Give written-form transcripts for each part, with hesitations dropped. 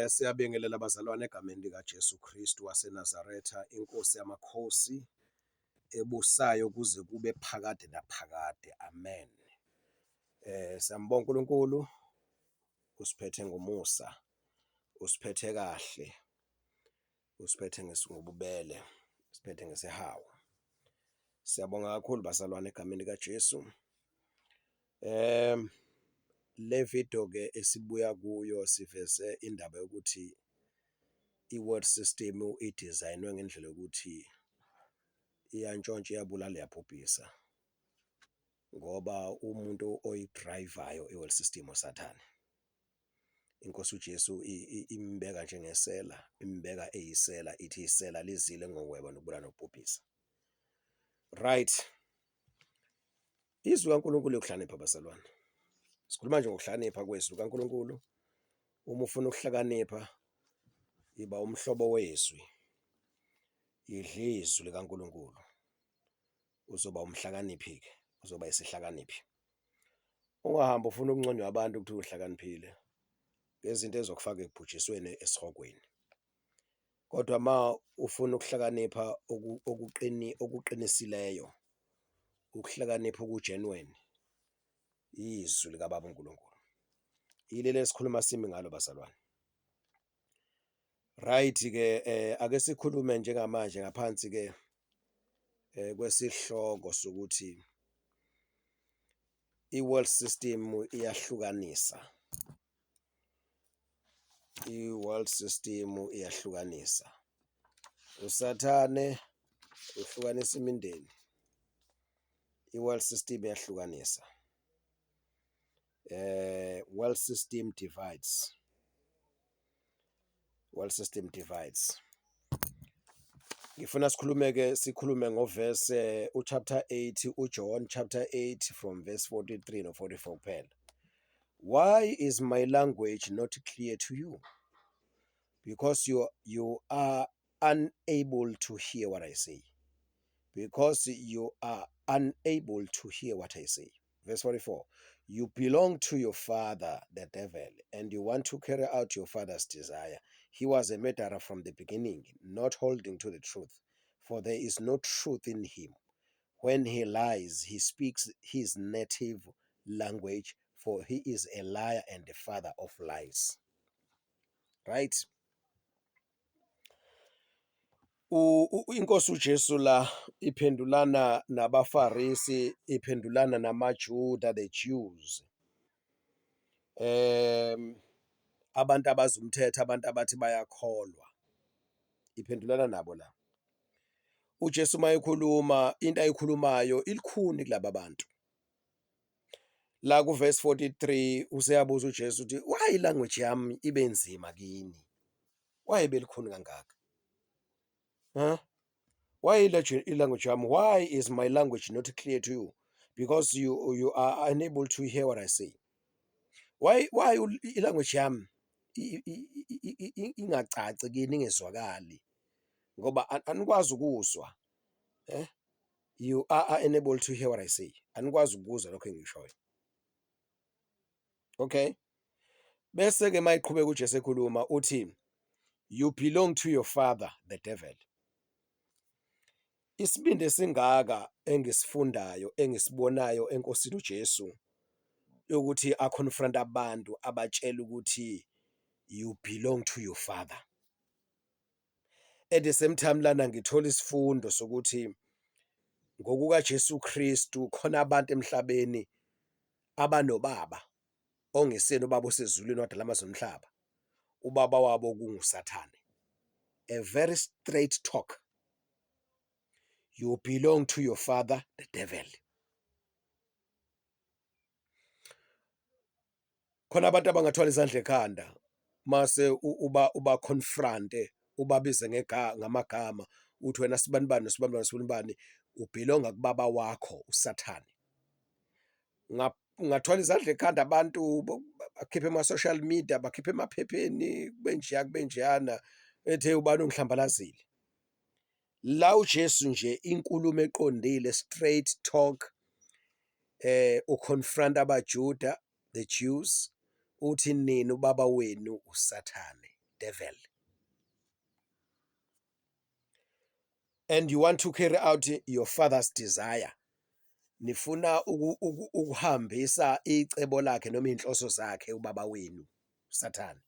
Siyabingelela bazalwane egameni likaJesu Kristu waseNazaretha, iNkosi yamakhosi ebusayo kuze kube phakade naphakade, amen. Siyambonga uNkulunkulu, usiphethe ngomusa, usiphethe kahle, usiphethe ngobubele, usiphethe ngesihawu. Siyabonga kakhulu bazalwane egameni likaJesu. Le video-ke esibuya kuyo siveze indaba yokuthi i-world system idizayinwe ngendlela yokuthi iyantshontsha, iyabulala, iyabhubhisa ngoba umuntu oyidrayivayo i-world system usathane. Inkosi uJesu imbeka njengesela, imbeka eyisela ithi isela lizile ngokweba nokubulala nokubhubhisa. Right, izwi likaNkulunkulu liwukuhlakanipha bazalwane, sikhuluma nje ngokuhlakanipha kwezwi likaNkulunkulu. Uma ufuna ukuhlakanipha iba umhlobo wezwi, idla izwi likaNkulunkulu uzoba umhlakaniphi-ke, uzoba isihlakaniphi. Ungahambi ufuna ukunconywa abantu ukuthi uhlakaniphile ngezinto ezokufaka ekubhujisweni esihogweni, kodwa ma ufuna ukuhlakanipha okuqinisileyo, ukuhlakanipha oku-genuine, izwi likaBaba uNkulunkulu yileli esikhuluma simi ngalo bazalwane. Right-ke ake sikhulume njengamanje ngaphansi-ke kwesihloko sokuthi i-world system iyahlukanisa, i-world system iyahlukanisa, uSathane uhlukanisa imindeni, i-world system iyahlukanisa, world system divides, world system divides. Ngifuna sikhulume-ke sikhulume ngovese u-chapter 8 uJohn chapter 8 from verse 43 no-44 kuphela. Why is my language not clear to you? Because you are unable to hear what I say. Because you are unable to hear what I say. Verse 44. You belong to your father, the devil, and you want to carry out your father's desire. He was a murderer from the beginning, not holding to the truth, for there is no truth in him. When he lies, he speaks his native language, for he is a liar and the father of lies. Right? Inkosi uJesu la iphendulana nabaFarisi, iphendulana namaJuda, the Jews. Abantu abazi umthetho, abantu abathi bayakholwa, iphendulana nabo la. UJesu uma ekhuluma into ayikhulumayo ilikhuni kulaba bantu. La ku verse 43 useyabuza uJesu ukuthi why language yami ibe nzima kini? Why belikhuni kangaka? Huh? Why language yami? Why is my language not clear to you? Because you are unable to hear what I say. Why i-language yami ingacaci kini, ingezwakali ngoba anikwazi ukuzwa, eh? You are unable to hear what I say. Anikwazi ukuzwa lokho engikushoyo. Okay? Bese ke mayiqhubeka uJesu ekhuluma uthi you belong to your father the devil. Isibindi esingaka engisifundayo engisibonayo enkosini uJesu yokuthi a-confront abantu abatshela ukuthi you belong to your father. At the same time lana ngithola isifundo sokuthi ngokuka Jesu Kristu khona abantu emhlabeni abanobaba ongesiyena ubaba osezulwini wadala amazulu nomhlaba, ubaba wabo kunguSathane. A very straight talk. You belong to your father the devil. Khona abantu abangathwala izandla ekhanda mase uba uba confront ubabize ngamagama uthi wena sibanibani nosibanibani nosibanibani ubhilonga kubaba wakho uSathane. Ungathwala izandla ekhanda abantu bakhiphe ema-social media bakhiphe emaphepheni kube njeya kube njeyana ethe ubani ungihlambalazile. La uJesu nje inkulumo eqondile straight talk, uconfront abaJuda the Jews, Uthi nina ubaba wenu uSathane, devil. And you want to carry out your father's desire. Nifuna ukuhambisa icebo lakhe noma inhloso zakhe ubaba wenu uSathane.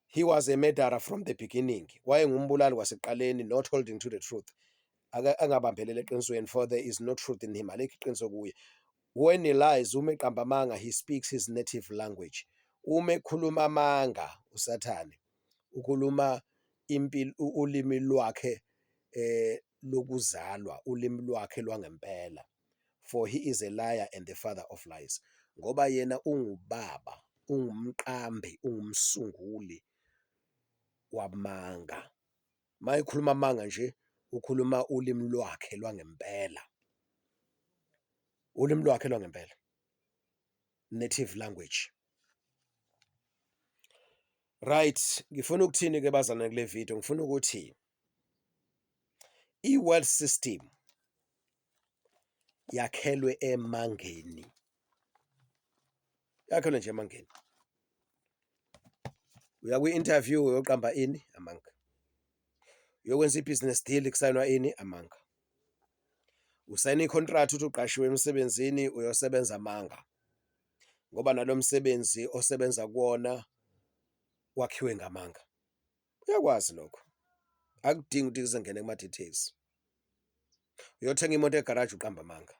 He was a murderer from the beginning. Wayengumbulali kwasekuqaleni, not holding to the truth. Ake angabambelele eqinisweni, for there is no truth in him. Alikho iqiniso kuye. When he lies, uma eqamba amanga, he speaks his native language. Uma ekhuluma amanga uSathane, ukhuluma impilo ulimi lwakhe eh lokuzalwa, ulimi lwakhe lwangempela. For he is a liar and the father of lies. Ngoba yena ungubaba, ungumqambi, ungumsunguli wamanga. Mayekhuluma amanga nje ukhuluma ulimi lwakhe lwangempela. Ulimi lwakhe lwangempela. Native language. Right, ngifuna ukuthini ke bazalwane kule video? Ngifuna ukuthi i-world system yakhelwe emangeni. Yakhelwe nje emangeni. Uya kwi-interview uyoqamba ini? Amanga. Uyokwenza i-business deal kusayinwa ini? Amanga. Usayina i-contract uthi uqashiwe emsebenzini uyosebenza amanga. Ngoba nalo msebenzi osebenza kuwona wakhiwe ngamanga. Uyakwazi lokho. Akudingi ukuthi kuze ngene kuma-details. Uyothenga imoto egaraji uqamba amanga.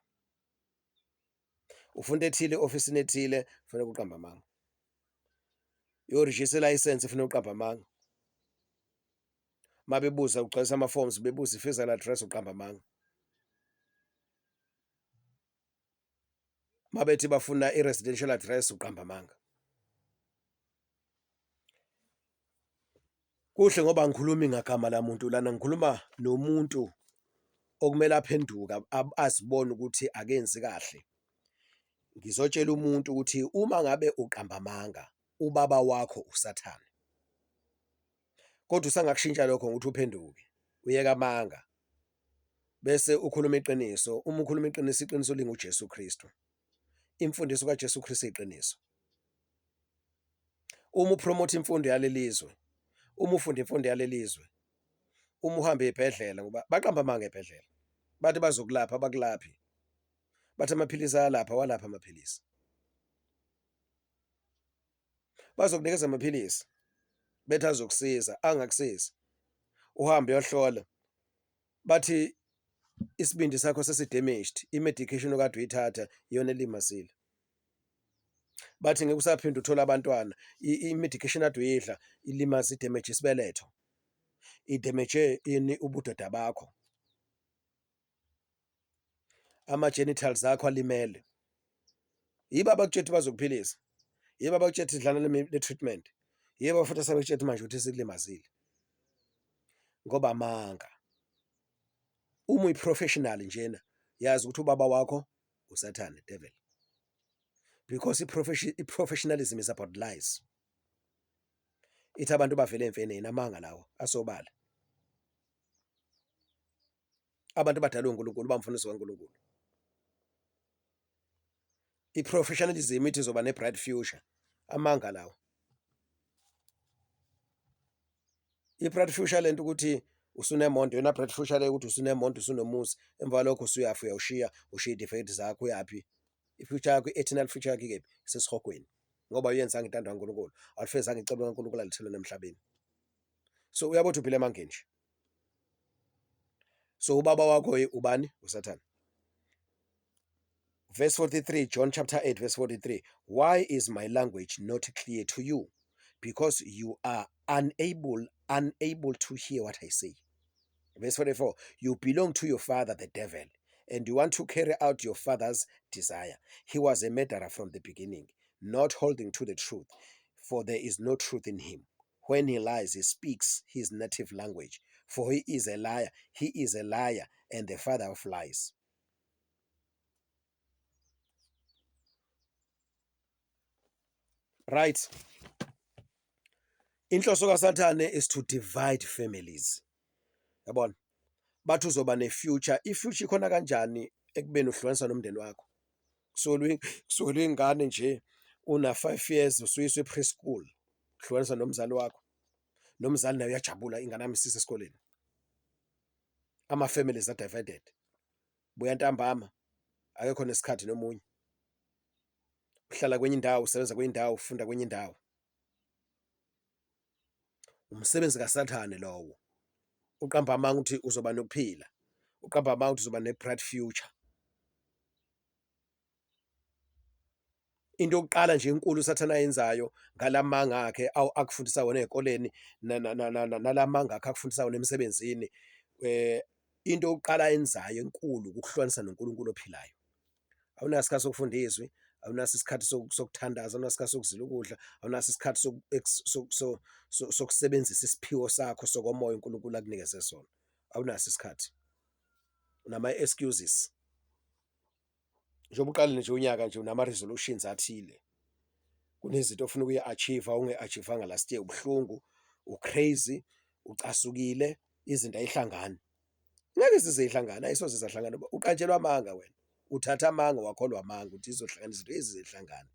Ufuna into ethile e-ofisini ethile kufanele uqambe amanga. Uyorejista ilayisensi kufanele uqambe amanga. Uma bebuza ugcwalisa ama-forms bebuza i-physical address uqamba amanga. Uma bethi bafuna i-residential address uqamba amanga. Kuhle ngoba angikhulumi ngagama lamuntu lana ngikhuluma nomuntu okumele aphenduke azibone ukuthi akenzi kahle. Ngizotshela umuntu ukuthi uma ngabe uqamba amanga ubaba wakho uSathane. Kodwa usangakushintsha lokho ngokuthi uphenduke uyeke amanga bese ukhuluma iqiniso. Uma ukhuluma iqiniso, iqiniso linguJesu Kristu. Imfundiso kaJesu Kristu iyiqiniso. Uma upromotha imfundo yalelizwe, uma ufunda imfundo yalelizwe, uma uhamba ey'bhedlela ngoba baqamba amanga ey'bhedlela, bathi bazokulapha abakulaphi, bathi amaphilisi ayalapha awalaphi amaphilisi. Bazokunikeza amaphilisi bethi azokusiza angakusizi, uhambe uyohlola bathi isibindi sakho sesi-damaged, i-medication okade uyithatha iyona elimazile. Bathi ngeke usaphinde uthole abantwana, i-medication ade uyidla ilimaze i-damage isibeletho, i-damage ini ubudoda bakho. Ama-genitals akho alimele. Yibo abakutshela ukuthi bazokuphilisa, yibo abakutshela ukuthi dlana le treatment, yibo futhi asebekutshela ukuthi manje ukuthi sikulimazile ngoba amanga. Uma uyi-professional njena yazi ukuthi ubaba wakho uSathane, devil. Because i-professionalism is about lies. Ithi abantu bavele emfeneni amanga lawo asobala. Abantu badalwe uNkulunkulu bamfundisi kaNkulunkulu. I-professionalism ithi izoba ne-bright future amanga lawo. I-bright future lento ukuthi usunemonto yona bright future le ukuthi usunemonto usunomuzi emva kwalokho usuyafa uyawushiya ushiya iy'tifiketi zakho uyaphi i-future yakho i-eternal future yakho ikephi isesihogweni ngoba uyenzanga intando kaNkulunkulu awulifezanga icebo likaNkulunkulu alithela emhlabeni so uyabo ukuthi uphila emangeni nje so ubaba wakho ubani usathane Verse 43, John chapter 8, verse 43. Why is my language not clear to you? Because you are unable, unable to hear what I say. Verse 44, you belong to your father, the devil, and you want to carry out your father's desire. He was a murderer from the beginning, not holding to the truth, for there is no truth in him. When he lies, he speaks his native language, for he is a liar. He is a liar and the father of lies. Right. Inhloso kaSathane is to divide families. Yabona? Bathi uzoba ne-future. I-future ikhona kanjani ekubeni uhlukanisa nomndeni wakho? Kusukelwa ingane nje Una 5 years usuyiswa e-preschool, uhlukaniswa nomzali wakho. Nomzali naye uyajabula ingane yami isise esikoleni. Ama-families are divided. Buya ntambama akekho nesikhathi nomunye. Uhlala kwenye indawo, usebenza kwenye indawo, ufunda kwenye indawo. Umsebenzi kaSathane lowo. Uqamba amanga ukuthi uzoba nokuphila. Uqamba amanga ukuthi uzoba ne-bright future. Into yokuqala nje enkulu uSathane ayenzayo ngalamanga akhe akufundisa wona ey'koleni nalamanga akhe akufundisa wona emsebenzini into yokuqala ayenzayo enkulu ukukuhlukanisa noNkulunkulu ophilayo. Awunaso isikhathi sokufunda izwi, awunaso isikhathi sokuthandaza, awunaso isikhathi sokuzila ukudla, awunaso isikhathi sokusebenzisa isiphiwo sakho sokomoya uNkulunkulu akunikeze sona, awunaso isikhathi. Unama-excuses. Njengoba uqalile nje unyaka nje unama-resolutions athile, kunezinto ofuna ukuyi-achieve-a ongayi-achieve-anga last year, ubuhlungu, u-crazy, ucasukile, izinto ayihlangani. Ngeke zize zihlangane, ayisoze zahlangana uqanjelwa amanga wena, uthatha amanga wakholwa amanga ukuthi izohlangana izinto ezihlangana.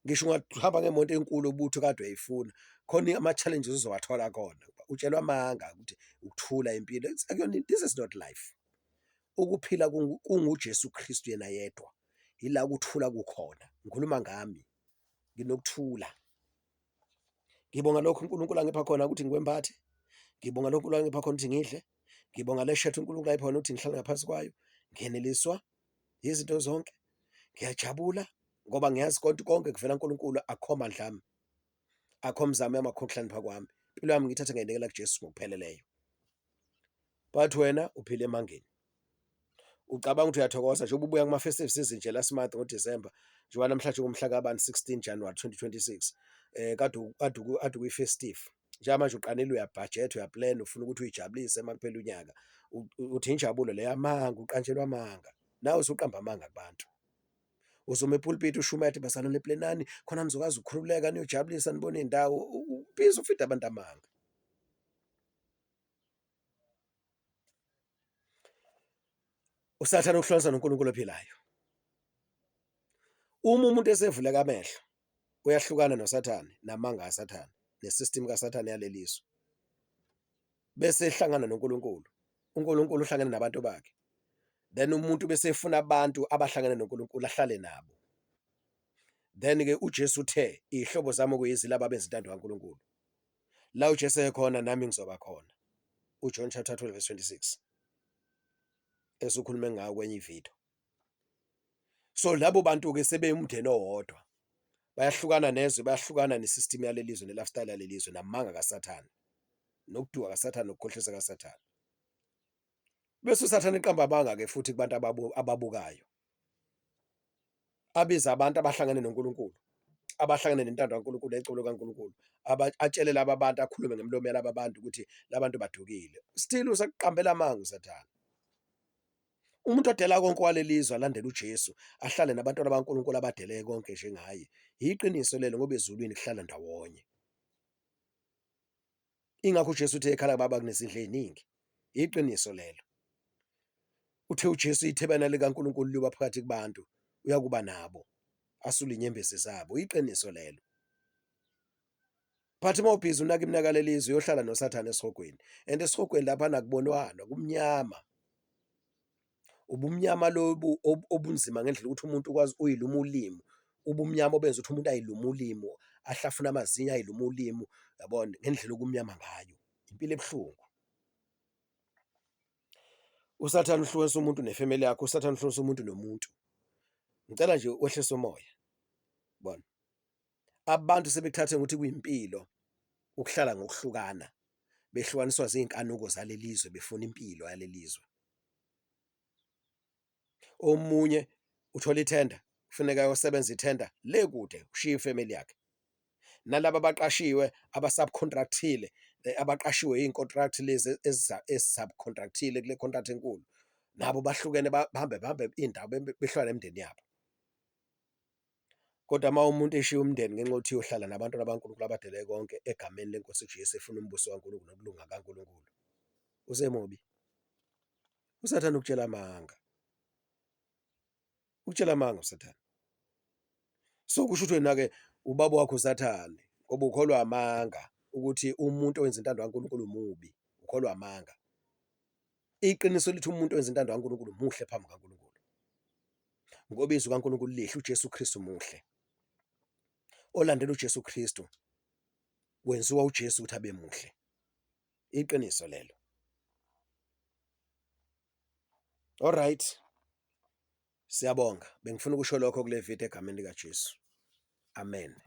Ngisho ungahamba ngemoto enkulu obuthi kade uyayifuna khona ama-challenges ozowathola kona, utshelwa amanga ukuthi ukuthula impilo akuyona, this is not life. Ukuphila kunguJesu Kristu yena yedwa, yila ukuthula kukhona. Ngikhuluma ngami, nginokuthula. Ngibonga lokhu uNkulunkulu angipha khona ukuthi ngikwembathe, ngibonga lokhu uNkulunkulu angipha khona ukuthi ngidle, ngibonga le shirt uNkulunkulu ayipha khona ukuthi ngihlale ngaphansi kwayo, ngeneliswa yizinto zonke, ngiyajabula ngoba ngiyazi konke konke kuvela kuNkulunkulu akukho mandla ami, akukho mzamo yami, akukho kuhlakanipha kwami. Impilo yami ngiyithathe ngayinikela kuJesu ngokupheleleyo. But wena uphila emangeni. Ucabanga ukuthi uyathokoza njengoba ubuya kuma-festive season nje last month ngoDecember njengoba namhlanje ngumhla kabani 16 January 2026 kade kade kade kuyi-festive njengamanje uqanile uyabhajetha uyaplan ufuna ukuthi uyijabulise uma kuphela unyaka uthi injabulo leyo amanga uqanjelwa amanga nawe usuqamba amanga kubantu. Uzoma epulpiti ushumayela bazalwane planani khona nizokwazi ukukhululeka niyojabulisa nibone iy'ndawo ubhizi ufida abantu amanga. USathane ukuhlukanisa noNkulunkulu ophilayo. Uma umuntu esevuleka amehlo uyahlukana noSathane namanga kaSathane ne-system kaSathane yalelizwe bese ehlangana noNkulunkulu. uNkulunkulu uhlangene nabantu bakhe then umuntu bese efuna abantu abahlangene noNkulunkulu ahlale nabo. Then-ke uJesu uthe iy'hlobo zami okuyizilaba abenza intando kaNkulunkulu. La uJesu ekhona nami ngizoba khona. UJohn chapter 12 verse 26 esukhulume ngawo kwenye ividiyo. So labo bantu-ke sebewumndeni owodwa bayahlukana nezwe bayahlukana ne-system yaleli zwe ne-lifestyle yaleli zwe namanga kaSathane nokuduka kaSathane nokukhohlisa kaSathane. Bese uSathane eqamba amanga-ke futhi kubantu ababukayo abiza abantu abahlangene noNkulunkulu abahlangene nentando kaNkulunkulu necebo likaNkulunkulu atshele laba bantu akhulume ngemilomo yalaba bantu ukuthi labantu badukile still usakuqambela amanga uSathane. Umuntu odela konke walelizwe alandele uJesu ahlale nabantwana bakaNkulunkulu abadele konke njengaye yiqiniso lelo ngoba ezulwini kuhlala ndawonye. Ingakho uJesu uthe ekhala baba kunezindlu eziningi. Iqiniso lelo. Uthe uJesu ithebana likaNkulunkulu liyoba phakathi kubantu, uyakuba nabo, asule inyembezi zabo. Iqiniso lelo. But uma ubhizi unaka iminyaka lelizwe uyohlala noSathane esihogweni. And esihogweni lapha nakubonwana kumnyama. Ubumnyama lobu obunzima ngendlela ukuthi umuntu ukwazi uyiluma ulimi, ubumnyama obenza ukuthi umuntu ayilume ulimi, ahlafune amazinyo ayilume ulimi, yabona ngendlela okumnyama ngayo, impilo ebuhlungu. USathane uhlukanisa umuntu nefemeli yakhe, uSathane uhlukanisa umuntu nomuntu. Ngicela nje wehlise umoya, bona. Abantu sebekuthathe ngokuthi kuyimpilo ukuhlala ngokuhlukana, behlukaniswa zinkanuko zaleli zwe befuna impilo yaleli zwe. Omunye uthola ithenda kufuneka ayosebenza ithenda le kude ushiye ifemeli yakhe. Nalaba abaqashiwe aba-subcontract-ile abaqashiwe iy'nkontract lezi ezi-subcontract-ile kule contract enkulu nabo bahlukene bahambe bahambe iy'ndawo behlukane nemindeni yabo. Kodwa uma umuntu eshiya umndeni ngenxa yokuthi uyohlala nabantwana bakaNkulunkulu abadele konke egameni leNkosi uJesu efuna umbuso kaNkulunkulu nokulunga kaNkulunkulu, usemubi. USathane ukutshela amanga. Ukutshela amanga uSathane. So kusho ukuthi wena-ke ubaba wakho uSathane ngoba ukholwa amanga ukuthi umuntu owenza intando kaNkulunkulu mubi, ukholwa amanga. Iqiniso lithi umuntu owenza intando kaNkulunkulu muhle phambi kukaNkulunkulu. Ngoba izwi kaNkulunkulu lihle, uJesu Kristu muhle. Olandela uJesu Kristu wenziwa uJesu ukuthi abe muhle. Iqiniso lelo. Alright. Siyabonga. Bengifuna ukusho lokho kule video egameni likaJesu. Amen.